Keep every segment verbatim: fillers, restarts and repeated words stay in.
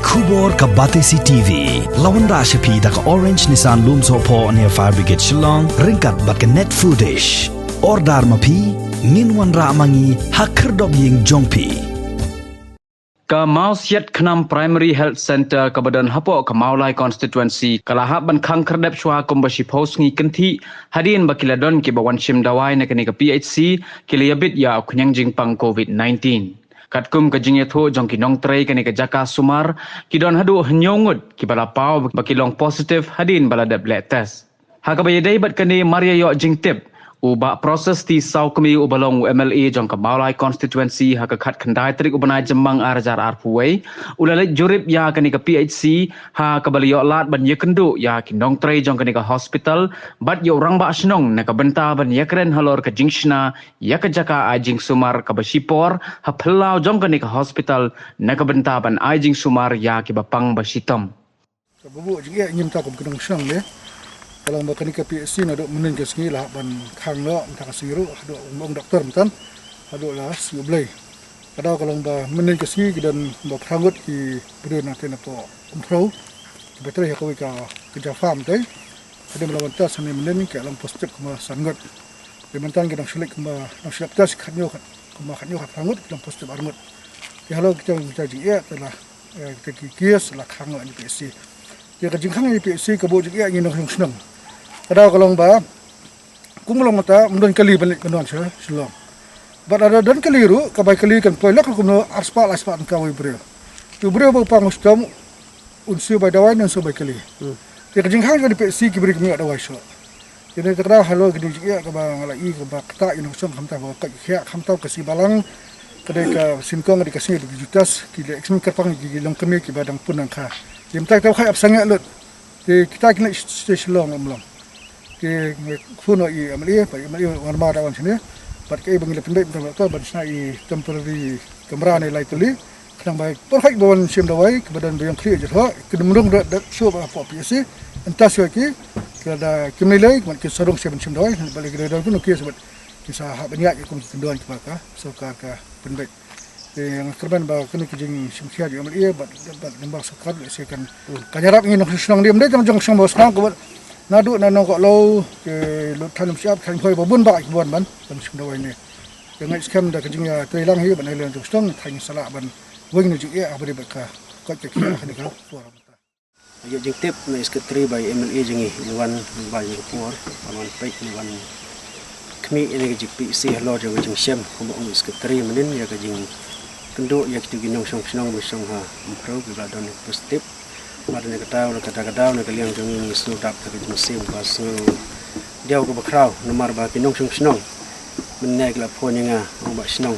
Khubor ka Batesi T V la wanrah sha phi da ka Orange Nissan Lumsohphoh near Fire Brigade Shillong, ryngkat bad ka Net Foodish. Order ma phi, ngin wanrah ma ngi ha khyrdop ïing jong phi. Ka Mawsiat Khnam Primary Health Centre kaba don hapoh ka Mawlai Constituency ka la hap ban khang khyrdep shuwa kumba shiphew sngi kynthih, hadien ba ki la don kiba wan shim dawai na kane ka P H C, ki la ïabit ïa u khñiang jingpang COVID nineteen. Katkum ka jingïathuh jong ki nongtrei kane ka jaka sumar, ki don haduh hynñiew ngut kiba la paw ba ki long positive hadien ba la dep leh test. Ha kaba ïadei bad kane, mar ïa ïoh jingtip, u Bah Proses T Sawkmie uba long u M L A jong ka Mawlai Constituency ha ka khatkhyndai tarik u bnai Jymmang ar hajar arphew wei, u la leit jurip ïa kane ka P H C, ha kaba la ïoh lad ban ïakynduh ïa ki nongtrei jong kane ka hospital bad ïa u rangbah shnong na ka bynta ban ïakren halor ka jingshna ïa ka jaka ai jingsumar kaba shipor ha phyllaw jong kane ka hospital na ka bynta ban ai jingsumar ïa kiba pang ba shitom. Ka buh jingeh ngim ta kum ki nongshong ne. Ka long ba kane ka P H C naduh mynnin ka sngi la hap ban khang noh mynta ka sngi ruh haduh u ong doktor mynta haduh la sngi U Blei. Ka daw ka long ba mynnin ka sngi ki don ba phra ngut ki briew na te na to Umphrew kiba trei ha kawei ka ka Jaffa mynta. Hadien ba la wan test hangne mynnin ki long positive kumba san ngut. Te mynta ki dang shu leit kumba dang shu leit test khathynñiew khat kumba khathynñiew khatphra ngut ki long positive ar ngut. Te halor kita kita jingeh te la eh, kita ki case la khang ïa P H C. Te ka jingkhang ïa P H C ka buh jingeh ïa ngi nongshong shnong. Ka daw ka long ba kum long mynta ym don kali ban leit ban wan sha Shillong. Bad lada don kali ruh ka bai kali kan poi lok kumno arspah laispah tyngka wei briew. Te u briew ba u pang u shitom un siew bai dawai ne un siew bai kali. Te ka jingkhang ka dei P H C ki briew kim ïoh dawai shuh. Te ne te ka daw halor ka dei jingeh kaba nga la i kaba ktah ïa nongshong khamtam ba ka khiah khamtam ka sngi Balang ka dei ka shin kong ka dei ka sngi dei ki ju test ki leh exam kyrpang ki longkmie kiba dang pun dang kha. Te mynta ka dei ba kha ïap sangeh lut. Te kita ki leit sha Shillong ym long. Te nga phone ïa i M L A, bad i M L A wan ma da wan shane. Bad kaei ba ngi la pynbeit mynta ka ban shna i temporary kamra ne lai tylli. Khnang ba pyrkhat ba wan shim dawai kiba don ba ïong khlieh jyrhoh, ki dum rung da da shuh ba hapoh P H C. Ynta shuh ki, ki la da kim lei lei, ki sa rung shim shim dawai, ba lei ki da don kino ki sa bad ki sa hap ban ïaid kum ki kyndon kiba ka sorkar ka pynbeit. Te nga kyrmen ba kane ka jingshim khia jong M L A bad bad lyngba sorkar lehse kan kan ïarap ngi nongshong shnong, ym dei tang jong shnong ba shnong, ka bad naduh na Nongkohlaw, te lut Thaiñ Umsiap, Thaiñ Umphoi ba bun bah ki bun ban ban shim dawai ne. Te nga ngeit skhem da ka jingïatrei lang hi bad na liang jong shnong, Thaiñ sa lah ban weng na jingeh ha ba dei bad ka koit ka khiah ha kane ka por. Ïa jingtip na i Secretary bad i M L A jong ngi, i wan lyngba ïa ka por, wan wan peit, wan khmih ïa ka jingpeit shi halor jong ka jingshem, kumba ong i Secretary mynnin ïa ka jingkynduh ïa kitu ki nongshong shnong ba shong ha Umphrew kiba la don positive. Bad na kata, na kata ka daw na ka liang jong ngi ngi sngewdap da ka jingshem ba sngew diaw kaba khraw namar ba ki nongshong shnong mynne ki la phone ïa nga, ong Bah Shnong,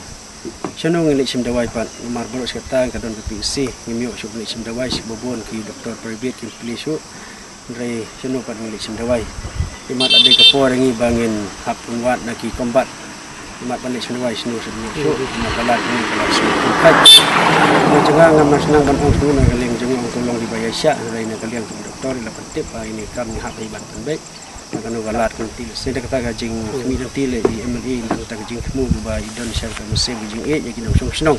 shano ngin leit shim dawai pat, namar baroh shi katta ka don ka P H C, ngim ïoh shuh ban leit shim dawai, shuh ba bun ki doktor private ki plie shuh. Hynrei shano pat ngin leit shim dawai? Imat la dei ka por ïa ngi ba ngin hap pynwad na ki combat. Imat ban leit shim dawai shano shuh ngin ïoh shuh, imat ka lad ngi ka lad shuh. Kumba jong nga ngam nang shnang ban ong shuh na ka liang jong ngi, ong to long kiba ïaishah, hynrei na ka liang jong ki doktor i la pyntip ba ine kam ngi hap ban pynbeit. Na kano ka lad ka lynti lehse da kata ka jingkhmih lynti leh i M L A na kata ka jingthmu ba i don sha ka mynsiem ka jingïeit ïa ki nongshong shnong.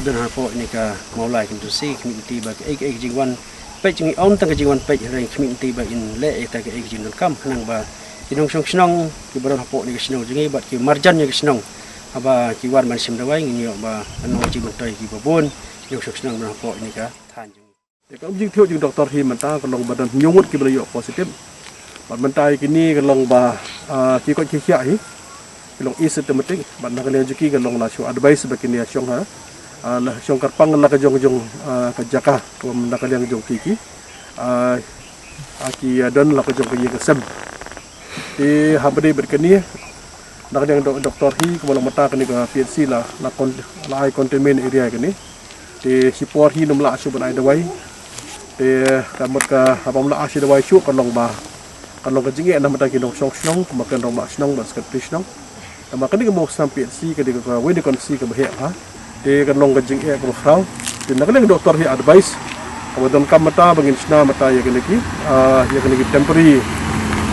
Don hapoh ine ka Mawlai constituency, khmih lynti ba kaei kaei ka jingwan peit jong ngi, ym tang ka jingwan peit, hynrei khmih lynti ba in leh ïa kata kaei ka jingdonkam khnang ba ki nongshong shnong kiba don hapoh ine ka shnong jong ngi bad ki marjan ïa ka shnong haba ki wan ban shim dawai ngin ïoh ba kano ka jingmyntoi kiba bun ki nongshong shnong ba don hapoh ine ka thaiñ jong ngi. Ïa ka jingthiah jong doktor hi mynta ka long ba don hynñiew ngut kiba la ïoh positive. Bad mynta ïa kine ka long ba, ah, ki koit ki khiah hi ki long asymptomatic, bad na ka liang jong ki ka long la shu advice ba kine ïa shong ha, ah, la shong kyrpang la ka jong jong, ah, ka jaka, kaba na ka liang jong ki ki, ah, ah, ki, ah, don la ka jong ka ïing ka sem. Te ha ba dei bad kane, na ka liang dok-, doktor hi, kumba long mynta kane ka P H C la, la con-, la ai containment area kane. Te shipor hi ym lah shuh ban ai dawai. Te ka mut ka haba ym lah ai shuh dawai shuh ka long ba, ka long ka jingeh na ka bynta ki nongshong shnong, kumba kane rangbah shnong bad secretary shnong. Namar kane ka Mawsiat P H C ka dei ka wei na ka constituency kaba heh bha. Te ka long ka jingeh kaba khraw. Te na ka liang doktor hi advice kaba donkam mynta ba ngin shna mynta ïa kane ki, ah, ïa kane ki temporary,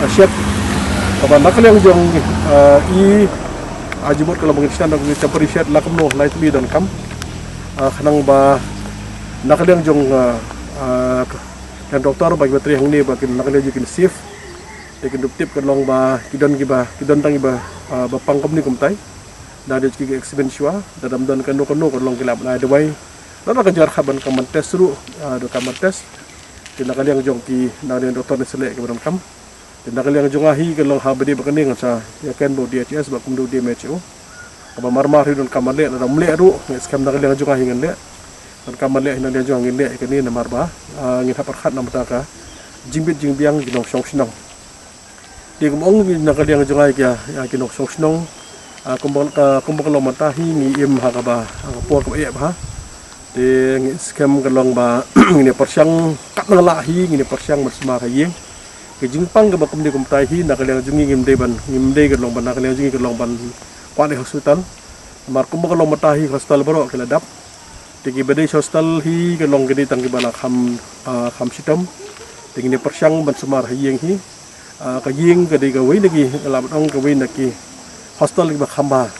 ah, shed. Kaba na ka liang jong, ah, i, ah, jingmut ka long ba ngin shna na ka temporary shed la kumno, lai tylli donkam. Ah, khnang ba Na ka liang jong, ah, ah, ka liang doktor ba ki ba trei hangne ba kin na ka liang jong kin safe. Te kin dup tip ka long ba ki don ki ba, ki don tang ki ba, ah, ba pang kumne kumtai. Da dei ki experiment shuwa, da dam don kano kano ka long ki lap na dawai. Da ka jar kha ban kam ban test ruh, ah, da kam ban test. Te na ka liang jong ki na ka liang doktor ne selek ki ba don kam. Te na ka liang jong nga hi ka long ha ba dei ba ka ning sa ïa ken ba D H S ba kum du D M H O. Kaba mar mar hi don kam ban leh, na dang leh ruh, ngi skhem na ka liang jong nga hi ngan leh. Don kam ban leh hi na liang jong nga ngin leh hi kane namar ba, ah, ngin hap pyrkhat na bynta ka jingbit jingbiang ki nongshong shnong. Te kum ong na ka liang jong nga hi ki, ah, ki nongshong shnong. Ah, kumba, ah, kumba ka long mynta hi ngi im ha kaba, ha ka por kaba eh bha. Te ngi skhem ka long ba ngin ïa pyrshang kat nang lah hi ngin ïa pyrshang ban sumar ha ïing. Ka jingpang kaba kumne kumtai hi na ka liang jong ngi ngim dei ban, ngim dei ka long ban na ka liang jong ngi ka long ban kwah leh hospital. Namar kumba ka long mynta hi hospital baroh ki la dap. Te ki ba dei hospital hi ka long ka dei tang ki ba la kham, ah, kham shitom. Te ngin ïa pyrshang ban sumar ha ïing hi. Ah, ka ïing ka dei kawei na ki, la ban ong kawei na ki hospital ki ba kham bha.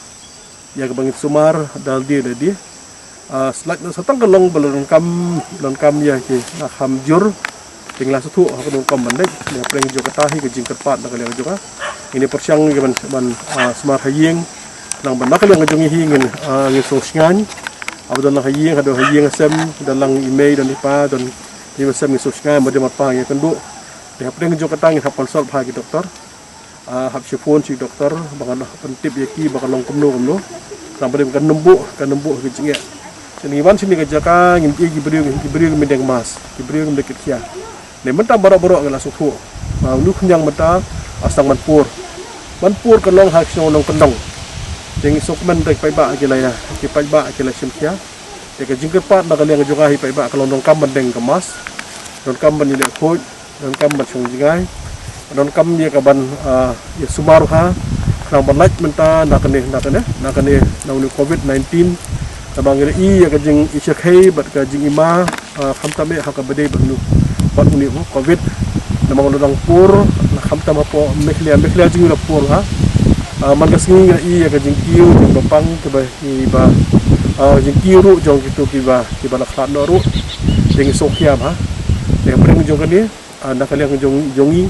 Ïa kaba ngin sumar da lade da lade. Ah, slait na sa tang ka long ba la donkam, donkam ïa ki, ah, kham jur. Te ngi la sngewthuh ha ka donkam ban leh, ïa pyrshang jong kata hi ka jingkyrpad na ka liang jong nga. Ngin ïa pyrshang ïa ban, ban, ah, sumar ha ïing. Nang ban na ka liang jong ngi hi ngin, ah, ngin sngewsngaiñ. Haba don lang ha ïing, haduh ha ïing ha sem, don lang i mei, don i pa, don i mei sem ngin sngewsngaiñ, ba dei mar pa ngin kynduh. Te ha pyrshang jong kata ngin hap consult bha ki doktor. Ah, hap shu phone sha ki doktor, ba ngan pyntip ïa ki, ba ka long kumno kumno. Nang ba dei ka nymbuh, ka nymbuh ka jingeh. Te ngi wan shane ka jaka, ngim ïohi ki briew, ki briew ngim deng mask, ki briew ngim deng kit khia. Ne mynta baroh baroh ngi la sngewthuh. Ah, u khñiang mynta, ah, sdang ban pur. Ban pur ka long ha ki shnong nongkyndong. Te ngi sngewkmen da ki paidbah ki la ïa, ki paidbah ki la shim khia. Te ka jingkyrpad na ka liang jong nga hi paidbah ka long donkam ban deng ka mask. Donkam ban ïaleh khuid. Donkam ban shong jngai. Donkam ïa ka ban, ah, ïa sumar ha. Khnang ban lait mynta na kane, na kane, na kane, na une u covid nineteen. Namar ngi la i ïa ka jingïashyrkhei bad ka jingima, ah, khamtam eh ha kaba dei bad une u, bad une u covid. Namar u la dang pur, na khamtam hapoh Meghalaya, Meghalaya jong ngi la pur ha. Ah, man ka sngi ngi la i ïa ka jingkiew, jong ka pang, kaba, kiba, ah, jingkiew ruh, jong kito kiba, kiba la khlad noh ruh. Jong ngi sngewkhia ha. Te ha pdeng jong kane, ah, na ka liang jong, jong ngi,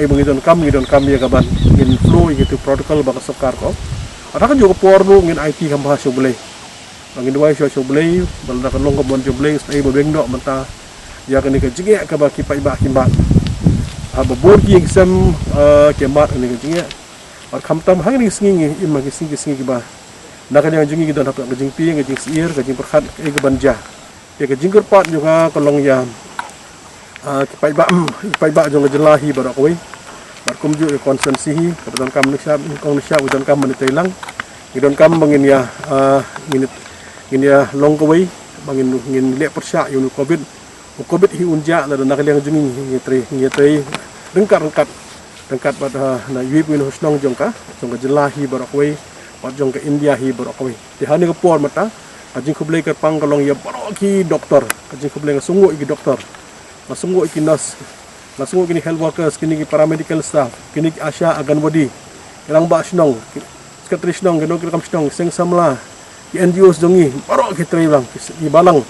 eh, ba ngi donkam, ngi donkam ïa ka ban, ngin follow ïa kito protocol ba ka sorkar ka ong. Hata ka jong ka por ruh ngin aiti kham bha sha U Blei. Ba ngin duwai sha, sha U Blei, ba lada ka long ka mon jong U Blei, eh, ba beng noh mynta. Ïa kane ka jingeh kaba ki paidbah ki mad. Haba bun ki ïing sem, ah, ki mad kane ka jingeh. Bad khamtam ha kine ki sngi ngi im ha ki sngi, ki sngi kiba na ka liang jong ngi ki don hapoh ka jingpang, ka jingsyier, ka jingpyrkhat, eh, ka ban jia. Te ka jingkyrpad jong nga ka long ïa, ah, ki paidbah, ki paidbah jong ka jylla hi baroh kawei. Bad kumjuh ïa ka constituency hi, kaba donkam ngi shap, kong ngi shap, donkam ban trei lang. Ngi donkam ba ngin ïa, ah, ngin, ngin ïa long kawei, ba ngin, ngin leh pyrshah ïa une u covid. U covid hi un jia lada na ka liang jong ngi ngi trei, ngi trei ryngkat ryngkat. Ryngkat bad, ah, na iwei pa iwei na shnong jong ka, jong ka jylla hi baroh kawei, bad jong ka India hi baroh kawei. Te ha kane ka por mynta, ka jingkhublei kyrpang ka long ïa baroh ki doktor, ka jingkhublei nga sngewnguh ïa ki doktor. Nga sngewnguh ïa ki nurse, nga sngewnguh ïa kine health workers, kine ki paramedical staff, kine ki ASHA, Anganwadi, ki rangbah shnong, ki secretary shnong, ki nongtrei kam shnong, seng samla, ki N G Os jong ngi, baroh ki trei lang, ki, ki balang.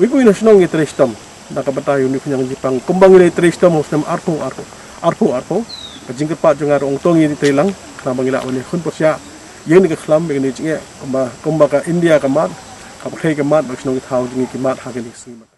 Iwei pa iwei na shnong ngi trei shitom na ka bynta ïa une u khñiang jingpang. Kumba ngi la trei shitom ha u snem arphew, arphew, arphew, arphew. Ka jingkyrpad jong nga ruh ong to ngi trei lang, khnang ba ngin lah ban ïakhun pyrshah ïa kane ka khlam, ïa kane ka jingeh, kumba, kumba ka India ka mad, ka pyrthei ka mad, bad shnong ki thaw jong ngi ki mad ha kine ki sngi mynta.